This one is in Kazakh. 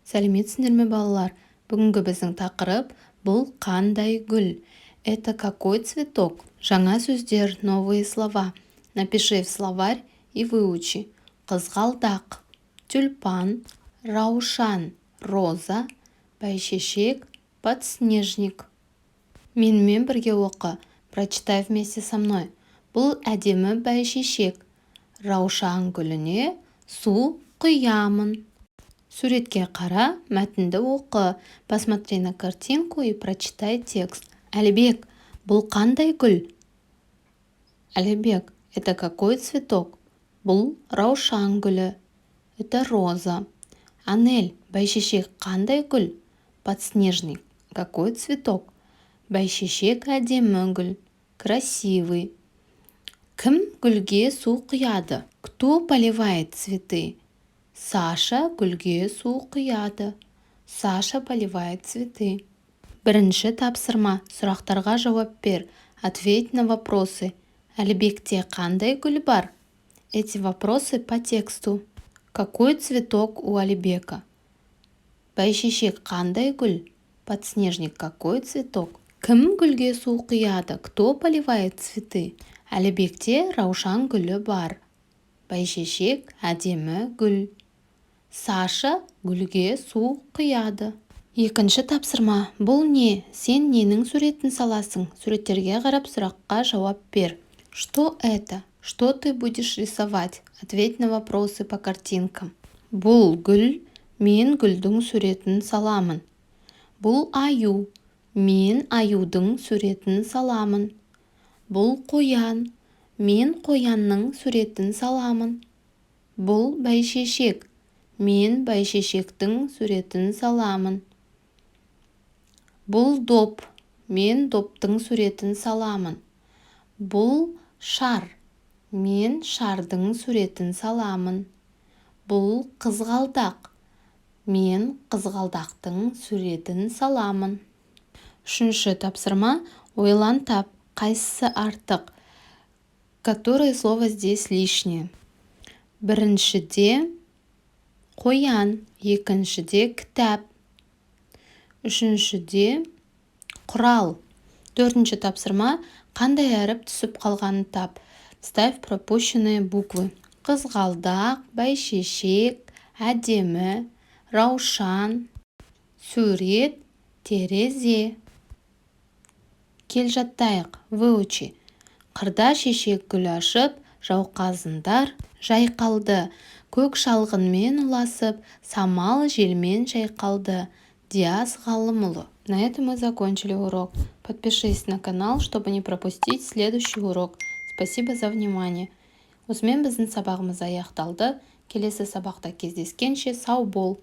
Сәлеметсіңдер ме, балалар! Бүгінгі біздің тақырып: «Бұл қандай гүл?» Это какой цветок? Жаңа сөздер, новые слова. Напиши в словарь и выучи. Қызғалдақ — тюльпан, раушан — роза, бәйшешек — подснежник. Менімен бірге оқы. Прочитай вместе со мной. Бұл әдемі бәйшешек. Раушан гүліне су құямын. Суретке қара, мәтінді оқы. Посмотри на картинку и прочитай текст. Әлібек, бұл қандай гүл? Әлібек, это какой цветок? Бұл раушан гүлі. Это роза. Анель, бәйшешек қандай гүл? Подснежник какой цветок? Бәйшешек әдемі гүл. Красивый. Кім гүлге су құяды? Кто поливает цветы? Саша гүлге су құяды. Саша поливает цветы. Бірінші тапсырма. Сұрақтарға жауап бер. Ответь на вопросы. Әлібекте қандай гүл бар? Эти вопросы по тексту. Какой цветок у Алибека? Бәйшешек қандай гүл? Подснежник какой цветок? Кім гүлге су құяды? Кто поливает цветы? Әлібекте раушан гүлі бар. Бәйшешек әдемі гүл. Саша гүлге су құяды. Екінші тапсырма. Бұл не? Сен ненің суретін саласың? Суреттерге қарап, сұраққа жауап бер. Что это? Что ты будешь рисовать? Ответь на вопросы по картинкам. Бұл гүл. Мен гүлдің суретін саламын. Бұл аю. Мен аюдың суретін саламын. Бұл қоян. Мен қоянның суретін саламын. Бұл бәйшешек. Мен бәйшешектің суретін саламын. Бұл доп. Мен доптың суретін саламын. Бұл шар. Мен шардың суретін саламын. Бұл қызғалдақ. Мен қызғалдақтың суретін саламын. Үшінші тапсырма. Ойлан, тап, қайсысы артық? Которое слово здесь лишнее? Біріншіде қоян, екіншіде кітап, үшіншіде құрал. Төртінші тапсырма. Қандай әріп түсіп қалғанын тап. Вставь пропущенные буквы. Қызғалдақ, бәйшешек, әдемі, раушан, сурет, терезе. Кел, жаттайық. Выучи. Қырда шешек гүл ашып, жауқазындар жайқалды. Көк шалғынмен ұласып, самал желмен шайқалды. Диас Ғалымұлы. На этом мы закончили урок. Подпишись на канал, чтобы не пропустить следующий урок. Спасибо за внимание. Осымен біздің сабағымыз аяқталды. Келесі сабақта кездескенше, сау бол!